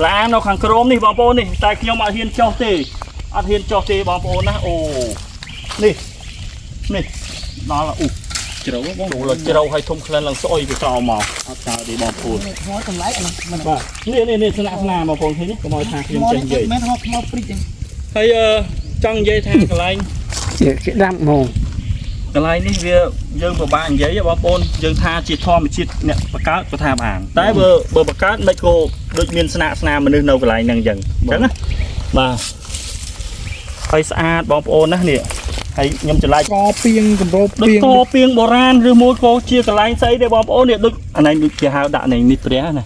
ឡាននៅខាងក្រោមនេះបងប្អូននេះតែខ្ញុំអត់ហ៊ានចុះទេអត់ហ៊ានចុះទេបងប្អូនណាអូនេះនេះដល់អូ ជ្រៅបង ចូលជ្រៅឲ្យធំក្លិនឡើងស្អុយពីក្រោមមកអត់កើតទេបងប្អូន ថ្មចម្លែកអានោះមិន បាទនេះនេះនេះស្នាក់ស្នាបងប្អូនឃើញទេកុំឲ្យថាខ្ញុំចេះនិយាយ មិនថ្មថ្មព្រិចទេ ហើយអឺចង់និយាយថាកន្លែង ជាគេដាំហ្មង កន្លែងនេះវាយើងពិបាកនិយាយបងប្អូនយើងថាជាធម្មជាតិអ្នកបង្កើតក៏ថាបានតែបើបង្កើតមិនក៏ដូចមានស្នាក់ស្នាមនុស្សនៅកន្លែងហ្នឹងអញ្ចឹងអញ្ចឹងណាបាទហើយស្អាតបងប្អូនណានេះហើយខ្ញុំចម្លែក កពីងកម្រប ដូច ពីង កពីងបុរាណឬមួយក៏ជាកន្លែងស្អីទេបងប្អូននេះដូចអានេះដូចគេហៅដាក់នេះនេះព្រះណា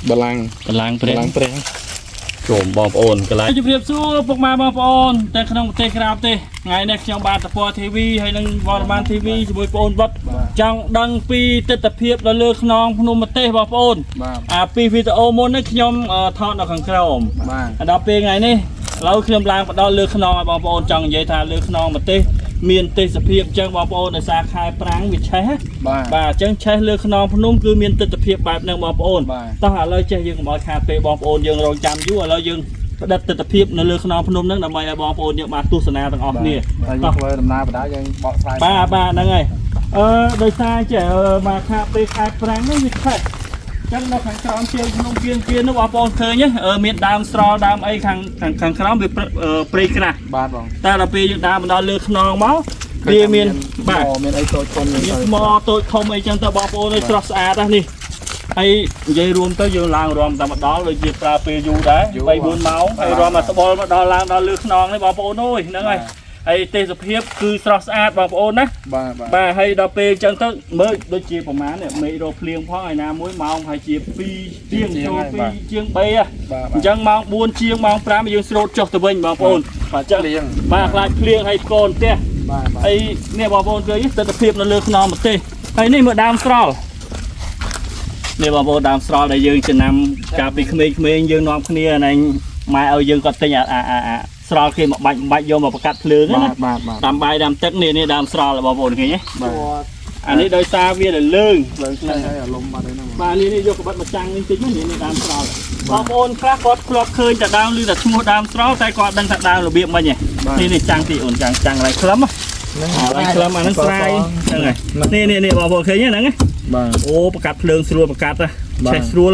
បលាំង កន្លែងព្រះ បលាំងព្រះ ជុំបងប្អូនកន្លែងជម្រាបសួរពុកម៉ែបងប្អូនតែក្នុងប្រទេសក្រៅប្រទេសថ្ងៃនេះខ្ញុំបាទតព TV ហើយនិងវរមាន TV ជាមួយបងប្អូនវត្តចង់ដឹងពីទស្សនភាពនៅលើខ្នងភ្នំប្រទេសបងប្អូន បាទ អាពីវីដេអូមុននេះខ្ញុំថតនៅខាងក្រោម បាទ ដល់ពេលថ្ងៃនេះឥឡូវខ្ញុំឡើងមកដល់លើខ្នងឲ្យបងប្អូនចង់និយាយថាលើខ្នងប្រទេសមានទេសភាពអញ្ចឹងបងប្អូនដោយសារខែប្រាំងវាឆេះ បាទ បាទអញ្ចឹងឆេះលើខ្នងភ្នំគឺមានទស្សនភាពបែបហ្នឹងបងប្អូន បាទ តោះឥឡូវចេះយើងកុំឲ្យខាតពេលបងប្អូនយើងរងចាំយូរឥឡូវយើងផ្ដិតទស្សនភាពនៅលើខ្នងភ្នំហ្នឹងដើម្បីឲ្យបងប្អូនយើងបានទស្សនាទាំងអស់គ្នា ហើយយើងធ្វើដំណើរបដាយើងបកស្រាយ បាទបាទហ្នឹងហើយអឺដោយសារចេះមកខាតពេលខែប្រាំងហ្នឹងវាឆេះអញ្ចឹងនៅខាងក្រោមជើងភ្នំគៀនគៀននោះបងប្អូនឃើញទេមានដើមស្រល់ដើមអីខាងខាងក្រោមវាព្រៃក្រាស់ បាទបង តែដល់ពេលយើងដើរមកដល់លើខ្នងមកវាមានបាទ មានអីតូចធំ មានថ្មតូចធំអីចឹងទៅបងប្អូនអើយស្រស់ស្អាតណាស់នេះហើយនិយាយរួមទៅយើងឡើងរំតែមកដល់ដូចជាប្រើពេលយូរដែរ3 4ម៉ោងហើយរំមកស្បុលមកដល់ឡើងដល់លើខ្នងនេះបងប្អូនអើយហ្នឹងហើយហើយទេសភាពគឺស្រស់ស្អាតបងប្អូនណា បាទបាទ បាទហើយដល់ពេលចឹងទៅមើលដូចជាប្រហែលនេះមេឃរកភ្លៀងផងហើយណាមួយម៉ោងហើយជា2ជាងចូល2ជាង3ហ៎ បាទ អញ្ចឹងម៉ោង4ជាងម៉ោង5យើងស្រូតចុះទៅវិញបងប្អូន បាទចឹងលៀង បាទខ្លាចភ្លៀងហើយកូនផ្ទះ បាទបាទ ហើយនេះបងប្អូនឃើញទស្សនភាពនៅលើខ្នងប្រទេសហើយនេះមើលដើមស្រល់នេះបងប្អូនដើមស្រល់ដែលយើងចំណាំកាលពីក្មេងៗយើងនាំគ្នាណែម៉ែឲ្យយើងគាត់ទិញអាអាអាស្រល់គេមកបាច់បាច់យកមកប្រកាត់ភ្លើងណា បាទបាទបាទ តាមបាយតាមទឹកនេះនេះដើមស្រល់បងប្អូនឃើញទេ បាទ អានេះដោយសារវារលើង លើងឆ្លៃហើយអារម្មណ៍បាត់ហើយហ្នឹង បាទនេះនេះយកក្បិតមកចាំងនេះតិចមកនេះនេះដើមស្រល់បងប្អូនខ្លះគាត់ធ្លាប់ឃើញតែដើមឬតែឈ្មោះដើមស្រល់តែគាត់ដឹងថាដើមរបៀបម៉េចនេះនេះចាំងទីអូនចាំងចាំងកន្លែងខ្លឹម ហ្នឹង អាឡៃខ្លឹមអាហ្នឹងស្រាយហ្នឹងហើយនេះនេះនេះបងប្អូនឃើញហ្នឹងណា បាទ អូប្រកាត់ភ្លើងស្រួលប្រកាត់ឆេះស្រួល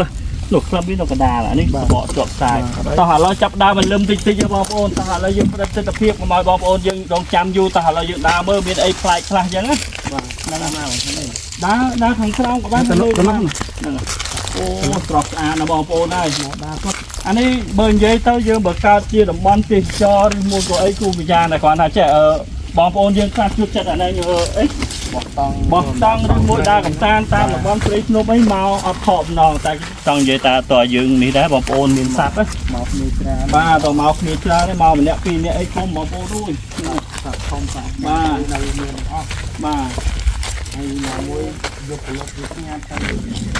នោះក្លឹបវានៅកណ្ដាលអានេះបបកជាប់ខ្សែតោះឥឡូវចាប់ដើមមិនលឹមតិចតិចបងប្អូនតោះឥឡូវយើងផ្ដិតទស្សនភាពកុំឲ្យបងប្អូនយើងរងចាំយូរតោះឥឡូវយើងដើរមើលមានអីប្លែកខ្លះអញ្ចឹងណា បាទ ហ្នឹងហើយដើរដើរខាងក្រោមក៏បានហ្នឹងអូស្រស់ស្អាតណាស់បងប្អូនហើយ ដើរគាត់ អានេះបើនិយាយទៅយើងបើកើតជាតំបន់ទេសចរឬមួយក៏អីគូវិញ្ញាណតែគ្រាន់ថាចេះអឺបងប្អូនយើងខ្លះជួបចិត្តអានេះអី បោះតង់ បោះតង់ឬមួយដើរកំសាន្តតាមតំបន់ព្រៃភ្នំអីមកអត់ខកម្ដងតែចង់និយាយថាតើយើងនេះដែរបងប្អូនមានសត្វណា មកគ្នាច្រើន បាទតើមកគ្នាច្រើនទេមកម្នាក់ពីរនាក់អីធំបងប្អូនរួយ សត្វធំសត្វ បាទ នៅមានអស់ បាទ ហើយណាមួយយកប្រឡប់វាស្ងាត់ទៅ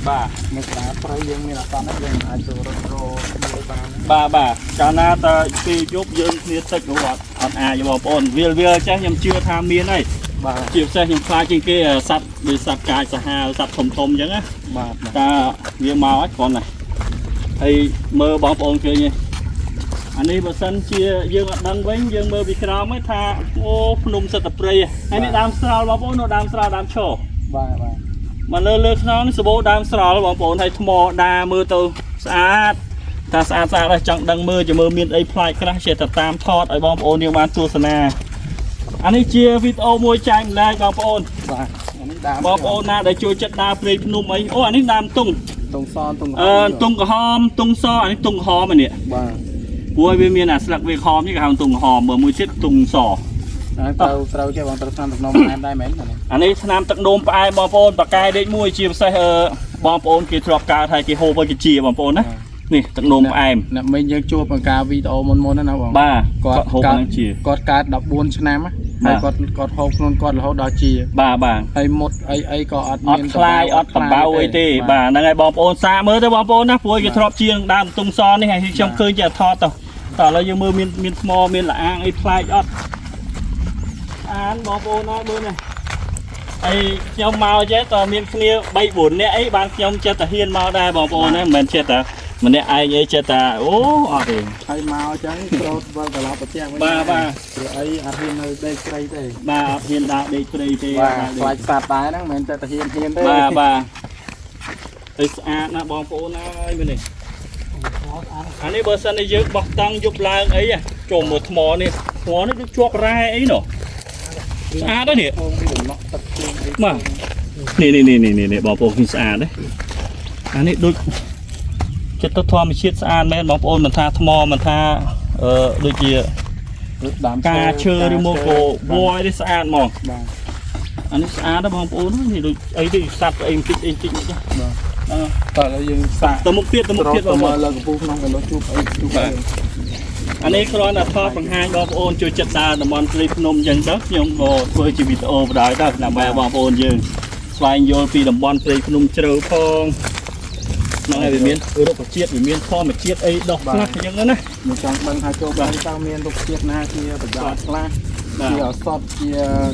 បាទ នៅក្តារព្រៃយើងមានអសន្នហ្នឹងយើងអាចទៅរត់រមួយបាន បាទបាទកាលណាតើពេលយប់យើងគ្នាតិចនោះអត់អត់អាចទេបងប្អូនវាលវាលចេះខ្ញុំជឿថាមានហើយ បាទ ជាពិសេសខ្ញុំខ្លាចជាងគេសត្វដូចសត្វកាចសាហាវសត្វធំធំអញ្ចឹងណា បាទបាទ តើវាមកហើយគ្រាន់តែហើយមើលបងប្អូនឃើញទេអានេះបើសិនជាយើងអត់ដឹងវិញយើងមើលពីក្រោមហ្នឹងថាអូភ្នំសិតតែព្រៃហើយនេះដើមស្រល់បងប្អូននោះដើមស្រល់ដើមឈរ បាទបាទ មកលើលើខ្នងនេះសបោដើមស្រល់បងប្អូនហើយថ្មដាមើលទៅស្អាតថាស្អាតស្អាតហើយចង់ដឹងមើលជាមើលមានអីប្លែកខ្លះចេះតែតាមថតឲ្យបងប្អូនយើងបានទស្សនាអានេះជាវីដេអូមួយចែកម្លែកបងប្អូន បាទអានេះដើម បងប្អូនណាដែលចូលចិត្តដើរព្រៃភ្នំអីអូអានេះដើមទុង តុងសតុង អឺទុងក្រហមទុងសអានេះទុងក្រហមអានេះ បាទ ព្រោះវាមានអាស្លឹកវាក្រហមនេះគេហៅទុងក្រហមបើមួយទៀតទុងស ហើយត្រូវត្រូវគេបងត្រូវតាមតំណផ្អែមដែរមែនអានេះ អានេះថ្នាំទឹកនោមផ្អែមបងប្អូនបកែលេខ1ជាពិសេសអឺបងប្អូនគេធ្លាប់កើតហើយគេហូបឲ្យគេជាបងប្អូនណានេះទឹកនោមផ្អែម អ្នកមិញយើងជួបបង្ការវីដេអូមុនមុនណាបង បាទ គាត់ ហូប កើត ហ្នឹងជា គាត់កើត14ឆ្នាំហើយគាត់គាត់ហូបខ្លួនគាត់រហូតដល់ជា បាទបាទ ហើយមុតអីអីក៏អត់ អត់ មាន ខ្លាយអត់ដំបៅអីទេបាទហ្នឹងហើយបងប្អូនសាកមើលទៅបងប្អូនណាព្រោះគេធ្លាប់ជាងដើមទុងសនេះហើយខ្ញុំឃើញជាថតទៅតើឥឡូវយើងមើលមានមានថ្មមានលាអាងអីប្លែកអត់អានបងប្អូនណាមើលនេះហើយខ្ញុំមកចេះតើមានគ្នា3 4នាក់អីបានខ្ញុំចេះតែហ៊ានមកដែរបងប្អូនណាមិនមែនចេះតែ ម្នាក់ឯងអីចេះតែអូអត់ទេ ហើយមកអញ្ចឹងត្រោតវិលត្រឡប់ប្រទេសវិញ បាទបាទ ព្រោះអីអត់ហ៊ាននៅដេកព្រៃទេ បាទអត់ហ៊ានដើរដេកព្រៃទេ បាទ ដើរដេក ខ្លាចសត្វដែរហ្នឹងមិនមែនតែតែហ៊ានហ៊ានទេ បាទបាទហើយស្អាតណាស់បងប្អូនអើយមើលនេះអានេះបើសិនជាយើងបោះតង់យប់ឡើងអីចូលមើលថ្មនេះថ្មនេះដូចជាប់រ៉ែអីណោះស្អាតណាស់នេះ ពងវាដំណក់ទឹកភ្លៀងអី បាទនេះនេះនេះនេះនេះបងប្អូនឃើញស្អាតទេអានេះដូចចិត្តទៅធម្មជាតិស្អាតមែនបងប្អូនមិនថាថ្មមិនថាអឺដូចជា ដើម ការឈើឬមកក៏វយនេះស្អាតហ្មង បាទ អានេះស្អាតណាស់បងប្អូននេះដូចអីទេសត្វអីបន្តិចអីបន្តិចនេះចា បាទ ហ្នឹង តើឥឡូវយើងសាក ទៅមុខទៀតទៅមុខទៀត ទៅ បងប្អូន មើលលើកំពូលក្នុងកន្លងជួបអីជួបអី អានេះគ្រាន់តែថតបង្ហាញបងប្អូនជួយចិត្តដើរតំបន់ព្រៃភ្នំអញ្ចឹងទៅខ្ញុំក៏ធ្វើជាវីដេអូបណ្ដោយទៅដើម្បីឲ្យបងប្អូនយើងស្វែងយល់ពីតំបន់ព្រៃភ្នំជ្រៅផងហ្នឹងហើយវាមានរុក្ខជាតិវាមានធម្មជាតិអីដុះខ្លះអញ្ចឹងណា មិនចង់ដឹងថាចូលបានតើមានរុក្ខជាតិណាជាប្រយោជន៍ខ្លះ បាទ ជាឱសថជា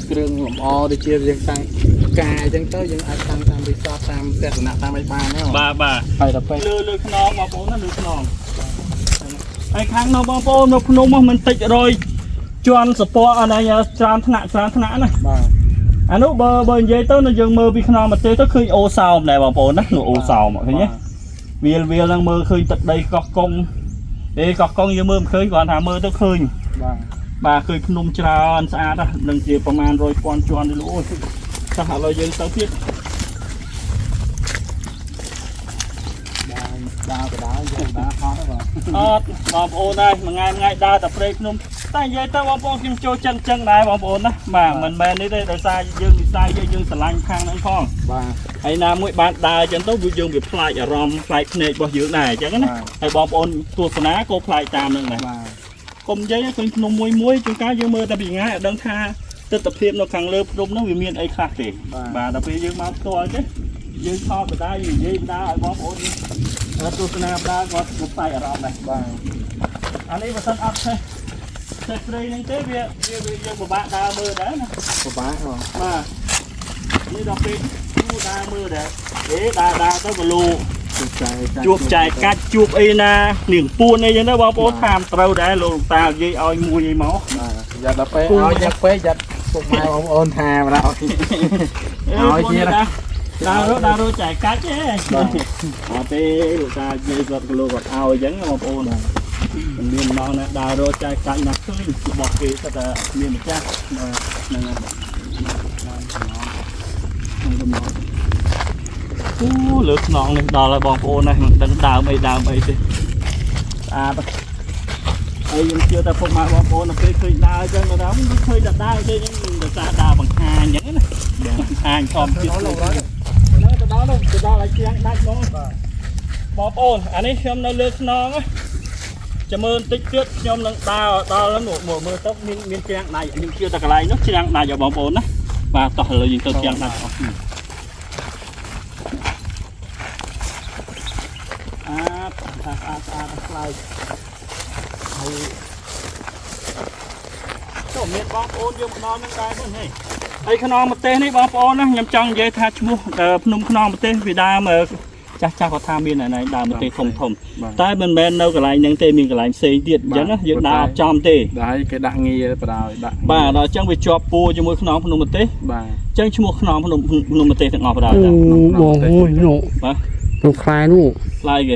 គ្រឿងលម្អដូចជាយើងតាំងផ្កាអញ្ចឹងទៅយើងអាចតាំងតាមរីសតតាមទស្សនៈតាមអីបានហ្នឹង បាទបាទ ហើយដល់ពេល លើលើខ្នងបងប្អូនណាលើខ្នងហើយខាងនោះបងប្អូននៅភ្នំនោះមិនតិចរយជាន់សពតអត់ហើយច្រើនថ្នាក់ច្រើនថ្នាក់ណា បាទ អានោះបើបើនិយាយទៅនៅយើងមើលពីខ្នងប្រទេសទៅឃើញអូសោមដែរបងប្អូនណានោះអូសោមឃើញទេវាលវាលហ្នឹងមើលឃើញទឹកដីកោះកុងអេកោះកុងយើងមើលមិនឃើញគ្រាន់ថាមើលទៅឃើញ បាទ បាទឃើញភ្នំច្រើនស្អាតណាស់នឹងជាប្រមាណ100,000ជាន់ទេលោកអូយចាស់ឥឡូវយើងទៅទៀត ដើរដើរដើរយើងដើរហត់បាទ អត់បងប្អូនហើយមួយថ្ងៃមួយថ្ងៃដើរតែព្រៃភ្នំតែនិយាយទៅបងប្អូនខ្ញុំចូលចិត្តអញ្ចឹងដែរបងប្អូនណាបាទមិនមែននេះទេដោយសារយើងនិស័យយើងយើងស្រឡាញ់ខាងហ្នឹងផង បាទ ហើយណាមួយបានដើរអញ្ចឹងទៅវាយើងវាប្លែកអារម្មណ៍ប្លែកភ្នែករបស់យើងដែរអញ្ចឹងណាហើយបងប្អូនទស្សនាក៏ប្លែកតាមហ្នឹងដែរ បាទ កុំនិយាយឃើញភ្នំមួយមួយជួនកាលយើងមើលតែពីងាយអត់ដឹងថាទស្សនភាពនៅខាងលើភ្នំហ្នឹងវាមានអីខ្លះទេបាទដល់ពេលយើងមកផ្ទាល់ទេយើងថតបដាយើងនិយាយបដាឲ្យបងប្អូនយើងទស្សនាបដាគាត់ក៏ប្លែកអារម្មណ៍ដែរ បាទ អានេះបើសិនអត់ទេទេព្រៃហ្នឹងទេវាវាយើងពិបាកដើរមើលដែរណា ពិបាកបង បាទនេះដល់ពេលគូដើរមើលដែរអេដើរដើរទៅក៏លូ ជួបចែ ជួបចែកកាច់ជួបអីណានាងពួនអីចឹងទៅបងប្អូនតាមត្រូវដែរលោកតានិយាយឲ្យមួយអីមក បាទយ៉ាដល់ពេលឲ្យយ៉ាពេកយ៉ាពុកម៉ែបងប្អូនថាបណ្ដោយ ឲ្យទៀតណា ដើររត់ដើររត់ចែកកាច់ទេអត់ទេលោកតានិយាយគាត់ក៏លោកគាត់ឲ្យអញ្ចឹងបងប្អូនមិនមានម្ដងណាដើររត់ចែកកាច់ណាឃើញរបស់គេគាត់តែមានម្ចាស់ហ្នឹងហើយអូលើខ្នងនេះដល់ហើយបងប្អូនណាមិនដឹងដើមអីដើមអីទេស្អាតហើយខ្ញុំជឿថាពុកម៉ែបងប្អូនដល់ពេលឃើញដើរអញ្ចឹងដល់មិនឃើញតែដើរទេអញ្ចឹងដោយសារដើរបង្ហាញអញ្ចឹងណាបង្ហាញធម្មជាតិហ្នឹងទៅដល់នោះទៅដល់ឲ្យជាងដាច់ហ្មងបងប្អូនអានេះខ្ញុំនៅលើខ្នងណាចាំមើលបន្តិចទៀតខ្ញុំនឹងដើរដល់នោះមើលទៅមានមានច្រាំងដៃខ្ញុំជឿតែកន្លែងនោះច្រាំងដៃឲ្យបងប្អូនណាបាទតោះឥឡូវយើងទៅច្រាំងដៃអស់គ្នាអាស្អាតស្អាតស្អាតខ្លាយហើយចូលមានបងប្អូនយើងម្ដងនឹងដែរហ្នឹងហីហើយខ្នងប្រទេសនេះបងប្អូនណាខ្ញុំចង់និយាយថាឈ្មោះភ្នំខ្នងប្រទេសវាដើមចាស់ចាស់គាត់ថាមានណែដើមប្រទេសធំធំតែមិនមែននៅកន្លែងហ្នឹងទេមានកន្លែងផ្សេងទៀតអញ្ចឹងណាយើងដើរអត់ចំទេ ដែរគេដាក់ងារបណ្ដោយដាក់ បាទដល់អញ្ចឹងវាជាប់ពួរជាមួយខ្នងភ្នំប្រទេស បាទ អញ្ចឹងឈ្មោះខ្នងភ្នំភ្នំប្រទេសទាំងអស់បណ្ដោយ អូ តា បងអើយនោះ បាទ នោះខ្លែនោះ ផ្លែគេ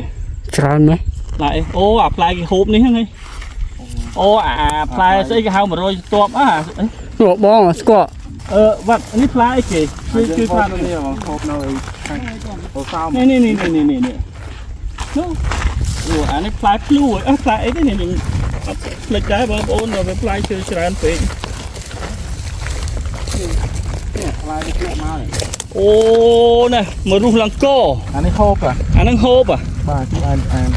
ច្រើនម៉េះ ផ្លែអូអាផ្លែគេហូបនេះហ្នឹងឯងអូអាផ្លែស្អីគេហៅ100ទ័ពអាអី នោះបងស្គាល់ អឺវត្តនេះផ្លែអីគេ គឺ គឺគឺគឺផ្ ផ្លែ លែនេះបងហូបនៅខាងអូសោម នេះនេះនេះនេះនេះនេះនោះអូអានេះផ្លែភ្លូអឺផ្លែអីទេនេះខ្ញុំអត់ភ្លេចដែរបងប្អូនដល់វាផ្លែឈើច្រើនពេក នេះផ្លែនេះធ្លាក់មកនេះ អូណែមករុះលង្ក អានេះហូបហ៎ អាហ្នឹងហូបอ่ะ បាទគឺអានអាន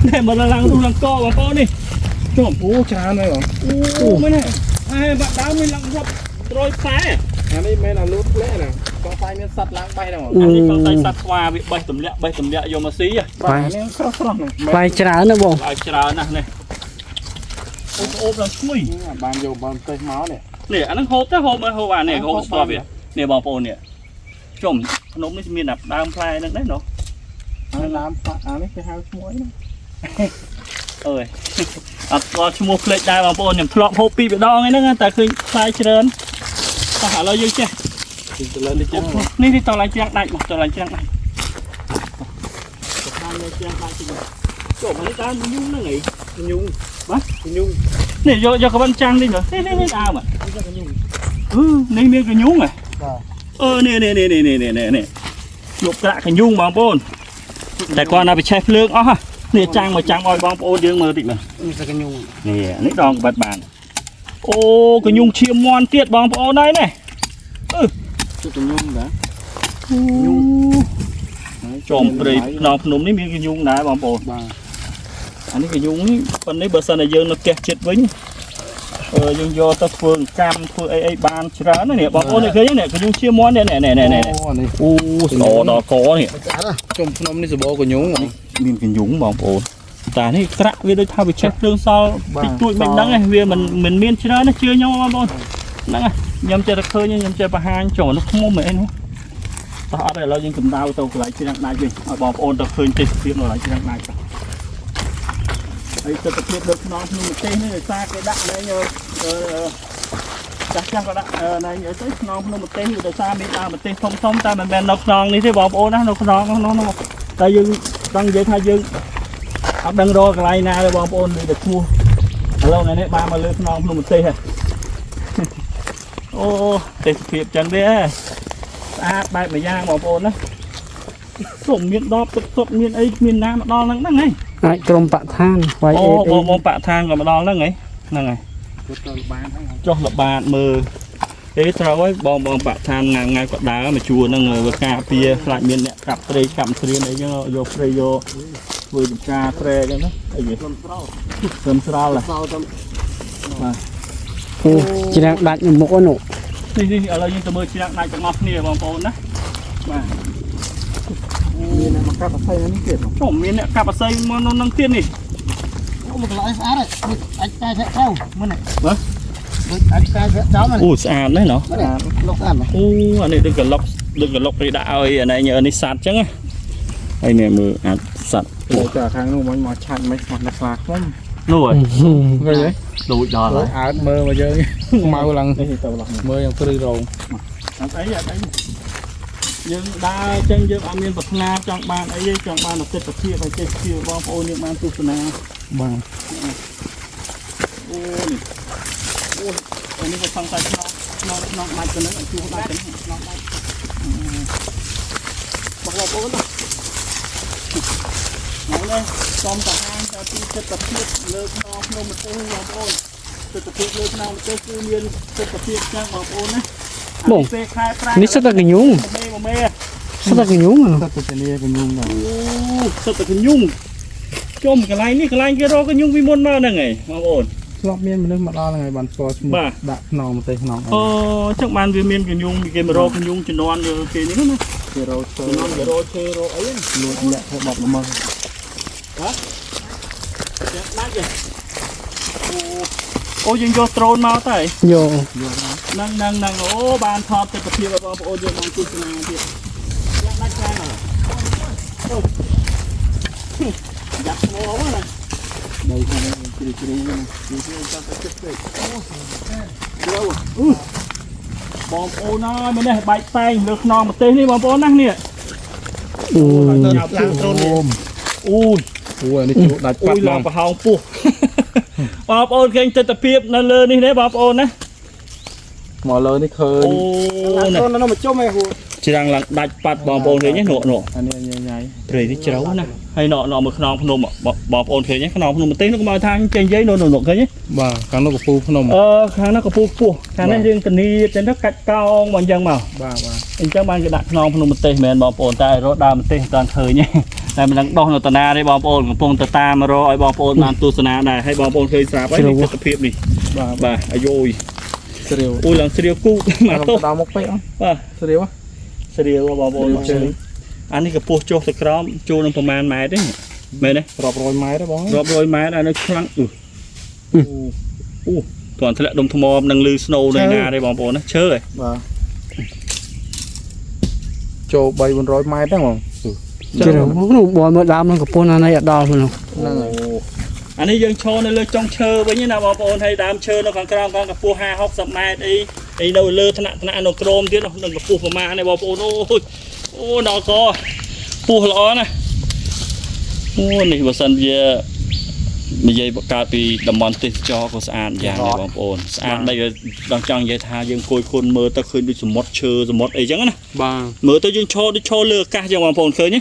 ណែមកឡើងរុះលង្កបងប្អូននេះជុំ អូច្រើនហើយបង អូមែនទេអេបាក់ដើមនេះឡើងរាប់រយផ្លែ អានេះមិនអាលូតធ្លាក់ណាកងផ្លែមានសត្វឡើងបេះហ្នឹងបង អានេះសង្ស័យសត្វស្វាវាបេះទម្លាក់បេះទម្លាក់យកមកស៊ីហ៎ បាទអានេះស្រស់ស្រស់ហ្នឹង ខ្លែច្រើនណាស់បង ផ្លែច្រើនណាស់នេះអូអូបឡើងឈ្ងុយ បានយកបានទៅមកនេះ នេះអាហ្នឹងហូបទៅហូបមើលហូបអានេះហូបស្ទាប់វានេះបងប្អូននេះជុំភ្នំនេះមានតែដើមផ្លែហ្នឹងដែរណោះ ហើយឡាមអានេះគេហៅឈ្មោះអីណា អើយអត់ស្គាល់ឈ្មោះភ្លេចដែរបងប្អូនខ្ញុំធ្លាប់ហូបពីរដងហ្នឹងតែឃើញផ្លែច្រើនតោះឥឡូវយើងចេះ ទីទៅលើនេះចឹង នេះនេះតឡើងច្រាំងដាច់មកតឡើងច្រាំងដាច់តាមលើច្រាំងដាច់តិចចូលមកនេះដើមញូងហ្នឹងអី ញូង បាទ ញូង នេះយកយកកវិនចាំងនេះនេះនេះនេះដើម នេះកញូង អឺនេះមានកញូងហ៎ បាទ អឺនេះនេះនេះនេះនេះនេះនេះលុបក្រាក់កញូងបងប្អូនតែគាត់ណាបិឆេះភ្លើងអស់នេះចាំងមកចាំងឲ្យបងប្អូនយើងមើលតិចមើល នេះសកញូង នេះនេះដងបាត់បានអូកញូងឈាមមន់ទៀតបងប្អូនហើយនេះ ជិតញូងដែរ ញូងចំព្រៃខ្នងភ្នំនេះមានកញូងដែរបងប្អូន បាទ អានេះកញូងនេះប៉ុន្តែបើសិនតែយើងនៅផ្ទះចិត្តវិញអឺយើងយកទៅធ្វើកម្មធ្វើអីអីបានច្រើនណាស់នេះបងប្អូននេះឃើញនេះកញូងឈាមមន់នេះនេះនេះនេះ អូអានេះ អូស្អដល់កនេះ ស្អាត ជុំភ្នំនេះសបកញូងហ្មង មានកញូងបងប្អូនតែនេះក្រាក់វាដូចថាវាឆេះភ្លើងសល់តិចតួចមិនដឹងទេវាមិនមិនមានច្រើនទេជឿខ្ញុំបងប្អូនហ្នឹងហើយខ្ញុំចេះតែឃើញខ្ញុំចេះបង្ហាញចូលនោះខ្មុំអីនោះតោះអត់ទេឥឡូវយើងកម្ដៅទៅកន្លែងច្រាំងដាច់វិញឲ្យបងប្អូនទៅឃើញទេសភាពនៅកន្លែងច្រាំងដាច់ទៅហើយទស្សនភាពលើខ្នងភ្នំប្រទេសនេះដោយសារគេដាក់លែងអឺចាស់ចាស់ក៏ដាក់ណែនិយាយទៅខ្នងភ្នំប្រទេសនេះដោយសារមានដើមប្រទេសធំធំតែមិនមែននៅខ្នងនេះទេបងប្អូនណានៅខ្នងនោះនោះតែយើងចង់និយាយថាយើងអត់ដឹងរកកន្លែងណាទេបងប្អូនឬតែឈ្មោះឥឡូវថ្ងៃនេះបានមកលើខ្នងភ្នំប្រទេសហើយអូទេសភាពចឹងទេស្អាតបែបមួយយ៉ាងបងប្អូនណាសុំមានដបទឹកសុទ្ធមានអីមានណាមកដល់ហ្នឹងហ្នឹងហី អាចក្រុមបឋានវាយ អូ អេ បងបងបាក់ឋានក៏មកដល់ហ្នឹងហីហ្នឹងហើយ គាត់ទៅបានហ្នឹង ចុះល្បាតមើលទេត្រូវហើយបងបងបាក់ឋានថ្ងៃថ្ងៃក៏ដើរមកជួរហ្នឹងវាការពារខ្លាចមានអ្នកកាប់ព្រៃកាប់ស្រៀនអីចឹងយកព្រៃយកធ្វើចំការស្រែចឹងណាអីគេ ខ្ញុំស្រោ សឹមស្រល់ហ៎ ស្រោទៅ អូច្រាំងដាច់នៅមុខនោះ នេះនេះឥឡូវយើងទៅមើលច្រាំងដាច់ទាំងអស់គ្នាបងប្អូនណាបាទ មានអ្នកមកកាប់អស័យនេះទៀត ចុះមានអ្នកកាប់អស័យមកនៅនឹងទៀតនេះ អូមកកន្លែងស្អាតហើយអាចតែធាក់ទៅមើលនេះបាទដូចអាចតែធាក់ចោល អូស្អាតណាស់ណោះ លុកស្អាតណាស់ អូអានេះដូចក្លុកដូចក្លុកគេដាក់ឲ្យអានេះនេះសัตว์ចឹងណាហើយនេះមើលអាចសัตว์ អូចាខាងនោះមកមកឆាត់មិនមកដល់ខ្លាខ្ញុំ នោះហើយ ឃើញទេ ដូចដល់ហើយ អើតមើលមកយើងខ្មៅឡើង នេះទៅឡោះ មើលយ៉ាងព្រឺរោង អត់អីអត់អីយើងដើរចឹងយើងអត់មានប្រាថ្នាចង់បានអីទេចង់បានតែទស្សនភាពហើយទេសភាពបងប្អូនយើងបានទស្សនា បាទ អូនេះអូអានេះក៏សង្ស័យខ្នងខ្នងខ្នងដាច់ទៅនឹងជួសដាច់ទៅនឹងខ្នងដាច់បងប្អូនណាមកនេះសូមបង្ហាញទៅពីទស្សនភាពលើខ្នងភ្នំប្រទេសបងប្អូនទស្សនភាពលើខ្នងប្រទេសគឺមានទស្សនភាពចឹងបងប្អូនណា បង ពេលខែប្រាំង នេះសិតតែកញូង មេមេ សិតតែកញូង សិតទៅធានាកញូងដែរ អូសិតតែកញុងជុំកន្លែងនេះកន្លែងគេរកកញុងពីមុនមកហ្នឹងឯងបងប្អូន ធ្លាប់មានមនុស្សមកដល់ហ្នឹងហើយបានស្គាល់ឈ្មោះ បាទ ដាក់ខ្នងប្រទេសខ្នងអី អូចឹងបានវាមានកញុងគេមករកកញុងជំនាន់គេនេះណា គេរកឈើ ជំនាន់គេរកឈើរកអី លួចលាក់ធ្វើបទល្មើស ចឹងដាច់ទេអូអូយើងយកដ្រូនមកទៅ យក ហ្នឹងហ្នឹងហ្នឹងអូបានថតទស្សនភាពឲ្យបងប្អូនយើងបានទស្សនាទៀតចឹងដាច់ច្រើនអូយ៉ាប់មកណា ដីខាងនេះជ្រីជ្រីណា ចាំទៅចិត្តពេកអូអឺបងប្អូនអើយមែនទេបែកតែងលើខ្នងប្រទេសនេះបងប្អូនណានេះ អូ ឡើងត្រូនអូយ អូអានេះជ្រូកដាច់ អូ ប៉ាត់ហ្មង យឡើងប្រហោងពោះបងប្អូនឃើញទស្សនភាពនៅលើនេះទេបងប្អូនណា មកលើនេះឃើញ អូនេះ អូននៅមកជុំឯហួរ ច្រាំងឡើងដាច់ប៉ាត់បងប្អូនឃើញទេនោះនោះ អានេះញ៉ៃញ៉ៃ ព្រៃនេះជ្រៅណាស់ហើយណណមើលខ្នងភ្នំបងប្អូនឃើញទេខ្នងភ្នំប្រទេសនោះកុំឲ្យថាចេញនិយាយនោះនោះឃើញទេ បាទខាងនោះកពូភ្នំ អឺខាងនោះកពស់ពោះខាងនេះយើងតនីចឹងទៅកាច់កោងមកអញ្ចឹងមក បាទបាទ អញ្ចឹងបានគេដាក់ខ្នងភ្នំប្រទេសមែនបងប្អូនតែរកដើមប្រទេសមិនតាន់ឃើញទេតែមិនដឹងដោះនៅតាណាទេបងប្អូនកំពុងទៅតាមរកឲ្យបងប្អូនបានទស្សនាដែរហើយបងប្អូនឃើញស្រាប់ហើយនេះទស្សនភាពនេះ បាទ បាទអាយយ ស្រាវ អូយឡើងស្រាវគូមកទោះ ដល់មុខពេកអត់ បាទ ស្រាវ ស្រាវបងប្អូន ជើង អានេះកម្ពស់ចុះទៅក្រោមចូលនឹងប្រមាណម៉ែត្រទេមែនទេ រាប់រយម៉ែត្រទេបង រាប់រយម៉ែត្រអានេះខ្លាំងអឺអូគ្រាន់ធ្លាក់ដុំថ្មនឹងលឺស្នូនៅណាទេបងប្អូនណាឈើហ៎ បាទចូល3 400ម៉ែត្រហ្នឹងបង ជ្រៅនោះបងមើលដើមនឹងកំពស់ណាស់នេះអត់ដល់នោះ ហ្នឹងហើយ អានេះយើងឈរនៅលើចុងឈើវិញណាបងប្អូនហើយដើមឈើនៅខាងក្រោមខាងកម្ពស់50 60ម៉ែត្រអីអីនៅលើថ្នាក់ថ្នាក់នៅក្រោមទៀតនឹងកម្ពស់ប្រមាណនេះបងប្អូនអូយអូដល់កពោះល្អណាស់អូនេះបើសិនជានិយាយបង្កើតពីតំបន់ទេសចរក៏ស្អាតយ៉ាងដែរបងប្អូនស្អាតមិនដល់ចង់និយាយថាយើងគួយគុណមើលទៅឃើញដូចសមុទ្រឈើសមុទ្រអីចឹងណា បាទ មើលទៅយើងឈរដូចឈរលើអាកាសចឹងបងប្អូនឃើញទេ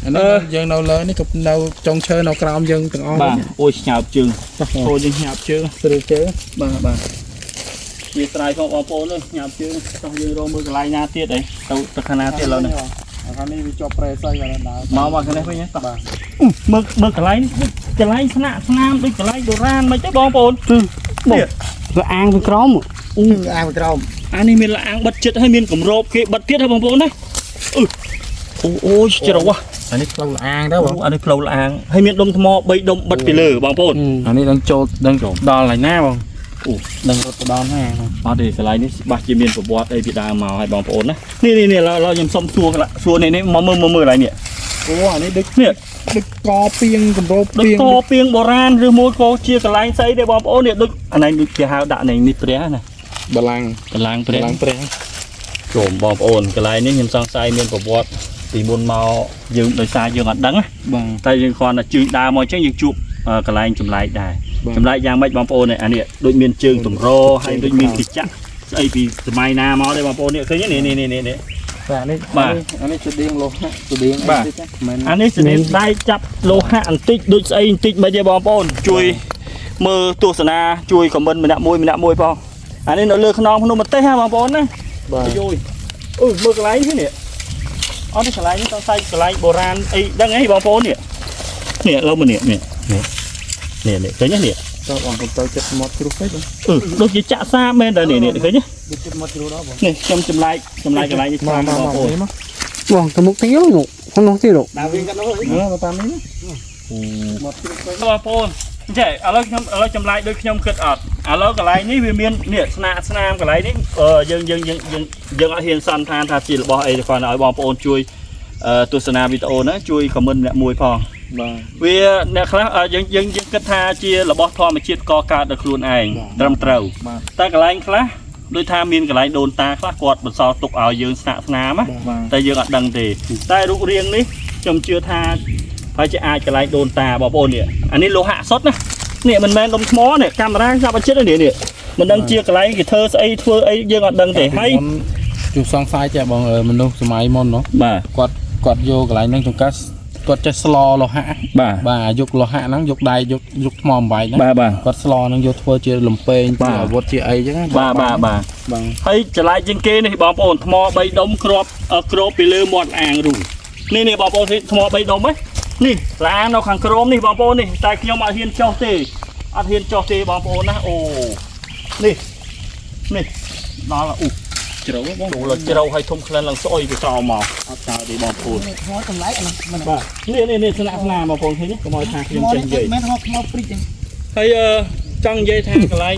អានេះយើងនៅលើនេះក៏នៅចុងឈើនៅក្រោមយើងទាំងអស់ បាទអូយញើបជើងអូយយើងញើបជើង ស្រួលជើង បាទបាទជាស្រ័យផងបងប្អូនអើយញើបជើងតោះយើងរកមើលកន្លែងណាទៀតអីទៅទៅខាងណាទៀតឥឡូវនេះ ខាងនេះវាជាប់ប្រេសីបាទដើរ មកមកខាងនេះវិញតោះមើលមើលកន្លែងកន្លែងស្នាក់ស្នាមដូចកន្លែងបុរាណមិនទេបងប្អូន បងវាអាងពីក្រោម អាងក្រោម អានេះមានលាងបិទចិត្តហើយមានគម្របគេបិទទៀតហ៎បងប្អូនណាអឺអូអូយជ្រៅហ៎ អានេះផ្លូវលាងទៅបង អានេះផ្លូវលាងហើយមានដុំថ្ម3ដុំបិទពីលើបងប្អូន អានេះដឹងចូលដឹងដល់ហើយណាបង អូ ដឹងរត់ទៅដល់ណា អត់ទេកន្លែងនេះបាស់ជាមានប្រវត្តិអីពីដើមមកហើយបងប្អូនណានេះនេះនេះឥឡូវខ្ញុំសុំសួរសួរនេះនេះមកមើលមើលមើលកន្លែងនេះ អូអានេះដូច នេះ ដូចកពីងកម្រប ដូច ពីង កពីងបុរាណឬមួយក៏ជាកន្លែងស្អីទេបងប្អូននេះដូចអានេះដូចគេហៅដាក់នេះនេះព្រះណា បលាំង កន្លែងព្រះ បលាំងព្រះ ជុំបងប្អូនកន្លែងនេះខ្ញុំសង្ស័យមានប្រវត្តិពីមុនមកយើងដោយសារយើងអត់ដឹងណា បាទ តែយើងគ្រាន់តែជើងដើរមកអញ្ចឹងយើងជួបកន្លែងចម្លែកដែរចម្លែកយ៉ាងម៉េចបងប្អូននេះអានេះដូចមានជើងតម្រហើយដូចមានគិចៈស្អីពីសម័យណាមកទេបងប្អូននេះឃើញទេនេះនេះនេះនេះ បាទនេះ បាទ អានេះជាដៀងលោហៈជាដៀង បាទ អីតិចណាមិន អានេះស្នាមដៃចាប់លោហៈបន្តិចដូចស្អីបន្តិចមិនទេបងប្អូនជួយមើលទស្សនាជួយខមមិនម្នាក់មួយម្នាក់មួយផងអានេះនៅលើខ្នងភ្នំម្ទេសហ៎បងប្អូនណា បាទ អាយយអឺមើលកន្លែងនេះនេះអត់ទេកន្លែងនេះតោះសាច់កន្លែងបុរាណអីដឹងអីបងប្អូននេះនេះឥឡូវមកនេះនេះនេះនេះនេះឃើញទេនេះ តើបងកុំទៅចិត្តមាត់ជ្រុះពេកបង អឺដូចជាចាក់សាបមែនតើនេះនេះឃើញទេ វាចិត្តមកជ្រុលដល់បង នេះខ្ញុំចម្លែកចម្លែកកន្លែងនេះខ្លាំង មក បងប្អូន មកនេះមក បងទៅមុខទៀតនោះក្នុងទៀតនោះ ដើរវិញកាត់នោះ មកតាមនេះមាត់ជ្រុះពេក បងប្អូនអញ្ចឹងឥឡូវខ្ញុំឥឡូវចម្លែកដូចខ្ញុំគិតអត់ឥឡូវកន្លែងនេះវាមាននេះស្នាស្នាមកន្លែងនេះយើងយើងយើងយើងយើងអត់ហ៊ានសន្និដ្ឋានថាជារបស់អីទេគ្រាន់តែឲ្យបងប្អូនជួយទស្សនាវីដេអូហ្នឹងជួយខមមិនម្នាក់មួយផង បាទ វាអ្នកខ្លះយើងយើងយើងគិតថាជារបស់ធម្មជាតិកកើតដោយខ្លួនឯងត្រឹមត្រូវ បាទ តែកន្លែងខ្លះដូចថាមានកន្លែងដូនតាខ្លះគាត់បន្សល់ទុកឲ្យយើងស្នាក់ស្នាមណា បាទ តែយើងអត់ដឹងទេតែរូបរាងនេះខ្ញុំជឿថាប្រហែលជាអាចកន្លែងដូនតាបងប្អូននេះអានេះលោហៈសុទ្ធណានេះមិនមែនដុំថ្មនេះកាមេរ៉ាចាប់អត់ចិត្តនេះនេះមិនដឹងជាកន្លែងគេធ្វើស្អីធ្វើអីយើងអត់ដឹងទេហើយ ជួសង្ស័យចេះបងមនុស្សសម័យមុននោះ បាទ គាត់គាត់យកកន្លែងហ្នឹងចង្កាសគាត់ចេះស្លលោហៈ បាទ បាទយកលោហៈហ្នឹងយកដៃយកយកថ្មអំបែកហ្នឹង បាទបាទ គាត់ស្លហ្នឹងយកធ្វើជាលំពេង បាទ ជាអាវុធជាអីចឹងណា បាទបាទបាទ បាទ ហើយចម្លែកជាងគេនេះបងប្អូនថ្ម3ដុំគ្របគ្របពីលើមាត់អាងរូនេះនេះបងប្អូនឃើញថ្ម3ដុំហ៎នេះឡាងនៅខាងក្រោមនេះបងប្អូននេះតែខ្ញុំអត់ហ៊ានចុះទេអត់ហ៊ានចុះទេបងប្អូនណាអូនេះនេះដល់អូ ជ្រៅបង ចូលជ្រៅហើយធំក្លិនឡើងស្អុយពីក្រោមមកអត់កើតទេបងប្អូន នេះថ្មចម្លែកអានោះមិន បាទនេះនេះនេះស្នាក់ស្នាបងប្អូនឃើញទេកុំឲ្យថាខ្ញុំចេះនិយាយ មិនថ្មថ្មព្រិចទេ ហើយចង់និយាយថាកន្លែង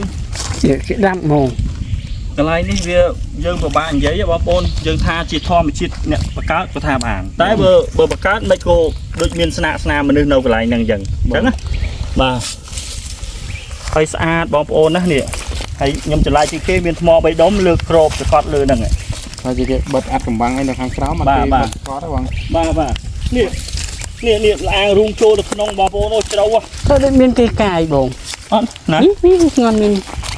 គេដាំហ្មង កន្លែងនេះវាយើងពិបាកនិយាយបងប្អូនយើងថាជាធម្មជាតិអ្នកបង្កើតក៏ថាបានតែបើបើបង្កើតមិនក៏ដូចមានស្នាក់ស្នាមមនុស្សនៅកន្លែងហ្នឹងអញ្ចឹងអញ្ចឹងណាបាទហើយស្អាតបងប្អូនណានេះហើយខ្ញុំចម្លែកជាងគេមានថ្ម3ដុំលើកក្របសកត់លើហ្នឹង ហើយគេបិទអាត់កំបាំងអីនៅខាងក្រោមអត់ បាទបាទ គេបិទគាត់ទេបង បាទបាទនេះនេះនេះលាងរូងចូលទៅក្នុងបងប្អូនអូជ្រៅហ៎ ទៅដូចមានគេកាយបង អត់ណា នេះនេះស្ងន់មាន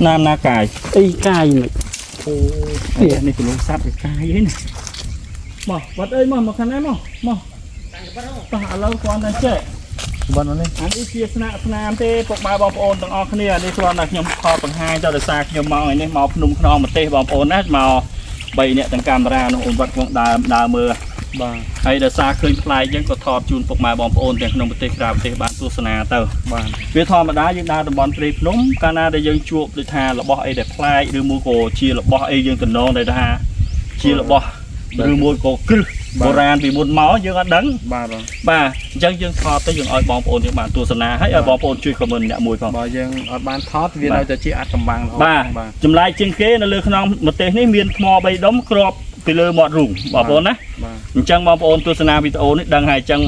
ណាមណាកាយ អីកាយមិន អូនេះនេះគលងសัตว์វាកាយហ្នឹងណាមកវត្តអើយមកមកខាងណាមកមកតោះឥឡូវគ្រាន់តែចេះ បិទនេះ អានេះជាស្នាក់ស្នាមទេពុកម៉ែបងប្អូនទាំងអស់គ្នានេះគ្រាន់តែខ្ញុំខបង្ហាញទៅដោយសារខ្ញុំមកថ្ងៃនេះមកភ្នំខ្នងប្រទេសបងប្អូនណាមក3នាក់ទាំងកាមេរ៉ានោះអូនវត្តខ្ញុំដើមដើរមើល បាទ ហើយដោយសារឃើញប្លែកយើងក៏ថតជូនពុកម៉ែបងប្អូនទាំងក្នុងប្រទេសក្រៅប្រទេសបានទស្សនាទៅ បាទ វាធម្មតាយើងដើរតំបន់ព្រៃភ្នំកាលណាដែលយើងជួបដូចថារបស់អីដែលប្លែកឬមួយក៏ជារបស់អីយើងតំណងដែលថាជារបស់ឬមួយក៏គ្រឹះបុរាណពីមុនមកយើងអត់ដឹង បាទបង បាទអញ្ចឹងយើងថតទៅយើងឲ្យបងប្អូនយើងបានទស្សនាហើយឲ្យបងប្អូនជួយខមមិនអ្នកមួយផង បើយើងអត់បានថតវា បាទ នៅតែជាអាត់កំបាំងរហូត បាទ បាទ ចម្លែកជាងគេនៅលើខ្នងម្ទេសនេះមានថ្ម3ដុំគ្រប ពីលើមាត់រូងបងប្អូនណា បាទ អញ្ចឹងបងប្អូនទស្សនាវីដេអូនេះដឹងហើយអញ្ចឹង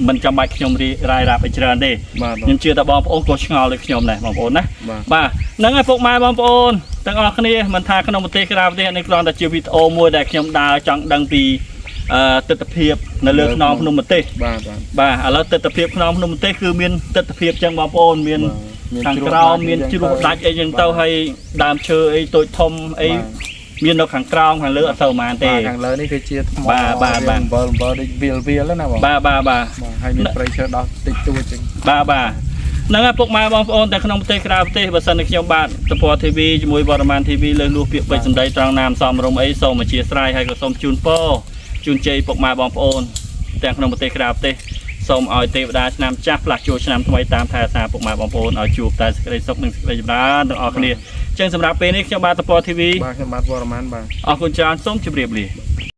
មិនចាំបាច់ខ្ញុំរាយរាប់ឲ្យច្រើនទេ បាទ ខ្ញុំជឿថាបងប្អូនក៏ឆ្ងល់ដូចខ្ញុំដែរបងប្អូនណា បាទ បាទហ្នឹងហើយពុកម៉ែបងប្អូនទាំងអស់គ្នាមិនថាក្នុងប្រទេសក្រៅប្រទេសនេះគ្រាន់តែជាវីដេអូមួយដែលខ្ញុំដើរចង់ដឹងពីទិដ្ឋភាពនៅលើខ្នងភ្នំប្រទេស បាទបាទ បាទឥឡូវទិដ្ឋភាពខ្នងភ្នំប្រទេសគឺមានទិដ្ឋភាពចឹងបងប្អូនមានខាងក្រោមមានជ្រោះដាច់អីចឹងទៅហើយដើមឈើអីតូចធំអីមាននៅខាងក្រោមខាងលើអត់សូវប៉ុន្មានទេ បាទខាងលើនេះគឺជាថ្ម បាទបាទបាទ អំបិលអំបិលដូចវាលវាលណាបង បាទបាទបាទ បាទហើយមានព្រៃឈើដោះតិចតួចចឹង បាទបាទហ្នឹងហើយពុកម៉ែបងប្អូនតែក្នុងប្រទេសក្រៅប្រទេសបើសិនជាខ្ញុំបាទតព TV ជាមួយវរ្ម័ន TV លើសលួសពាក្យពេចន៍សម្ដីត្រង់ណាមសមរម្យអីសូមអធិស្ឋានហើយក៏សូមជូនពរជូនជ័យពុកម៉ែបងប្អូនទាំងក្នុងប្រទេសក្រៅប្រទេសសូមឲ្យទេវតាឆ្នាំចាស់ផ្លាស់ជួលឆ្នាំថ្មីតាមថែរក្សាពុកម៉ែបងប្អូនឲ្យជួបតែសេចក្តីសុខនិងសេចក្តីចម្រើនទាំងអស់គ្នាអញ្ចឹងសម្រាប់ពេលនេះខ្ញុំបាទតព TV បាទខ្ញុំបាទវរ្ម័នបាទ អរគុណច្រើនសូមជម្រាបលា។